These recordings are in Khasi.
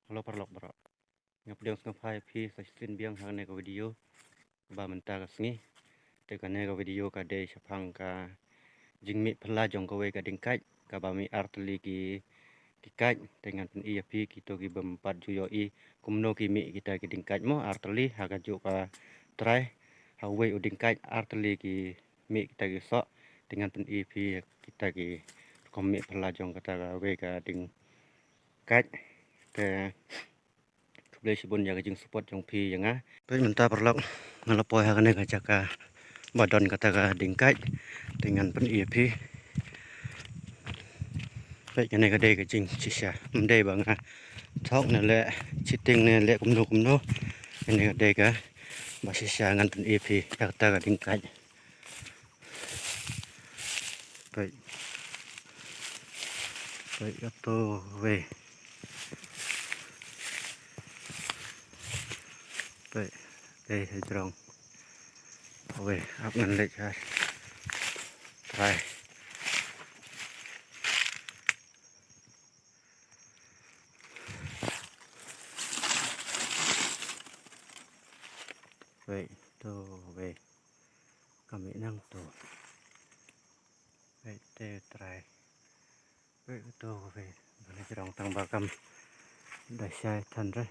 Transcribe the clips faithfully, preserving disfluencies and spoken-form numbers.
Hello paralok baroh. Nga pdiang sngewbha ïa phi sa shisien biang ha kane ka video ba mynta ka sngi. Te kane ka video ka dei shaphang ka jingmih phylla jong kawei ka dieng kait kaba mih artylli ki, ki kait. Te ngan pyni ïa phi kito ki bym pat ju ïohi kumno ki mih kita ki dieng kait mo, artylli ha kajuh ka trai, ha uwei u dieng kait artylli ki mih kita ki soh. Te ngan pyni ïa phi kita ki rukom mih phylla jong kata kawei ka dieng kait. Te khublei shibun ïa ka jingsupport jong phi ïa nga. Peit mynta paralok, nga la poi ha kane ka jaka ba don kata ka dieng kait. Te ngan pyni ïa phi. Peit kane ka dei ka jingshisha, ym dei ba nga thok ne leh cheating ne leh kumno kumno. Kane ka dei kaba shisha, ngan pyni ïa phi ïa kata ka dieng kait. Peit. Peit kato kawei. Peit. Peit hajrong. Kawei, ap ngan leit ha trai. Peit to kawei. Ka mih nangto. Peit te trai. Peit to kawei. Ba la jrong tang ba kam da shai than re.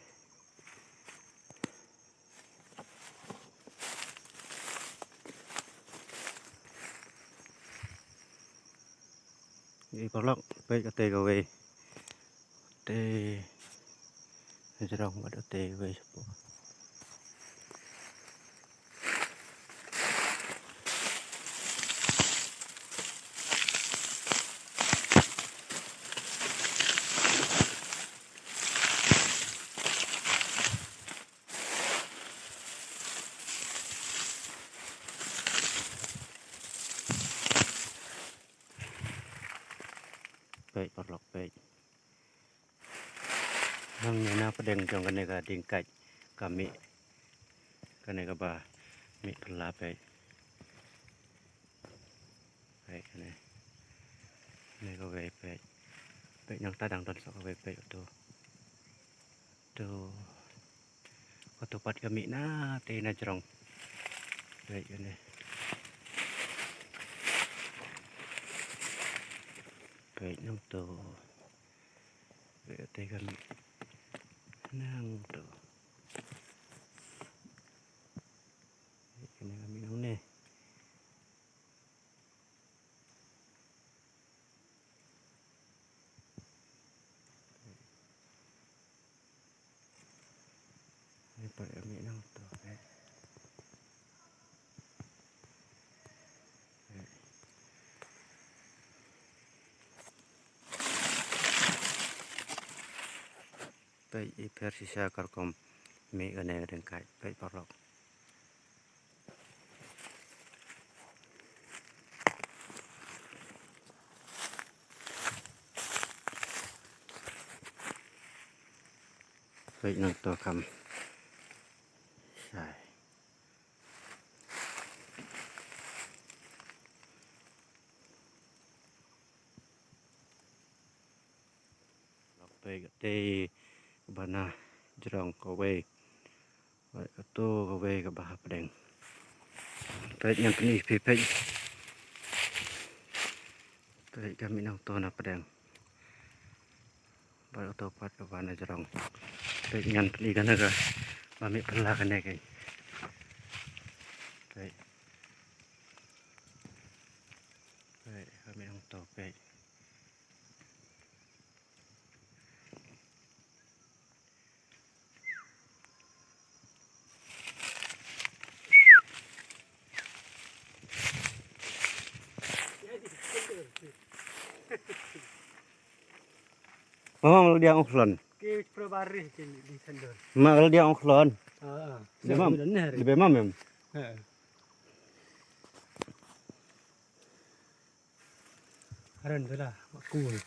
Ïa paralok, peit kata kawei. Te hajrong bad kata kawei shapoh. Peit paralok, peit. Hangne na pdeng jong kane ka dieng kait ka mih. Kane kaba mih phylla, peit. Peit kane. Kane kawei, peit. Peit nangta dang don soh kawei, peit to. To. Kato pat ka mih na te na jrong. Peit kane. Peit nangto. Peit te ka mih nangto. Peit kane ka mih nangne. Ni peit ka mih nangto, eh. Eh. Peit i pher shisha ka rukom mih kane ka dieng kait, peit paralok. Peit nangto kam shai. Peit kata kaba na jrong kawei. Peit kato kawei kaba hapdeng. Peit ngan pyni phi, peit. Peit ka mih nangto na pdeng. Peit kato pat kaba na jrong. Peit ngan pyni kane kaba mih phylla kane kei. Peit. Peit ka mih nangto, peit. Mama, ma la diang u khlon. Ki pro bari ki di sendor. Ma la diang u khlon. Ah, ah. Di bem mam. Di bem mam em. Ha. Aran tu lah, mak kul.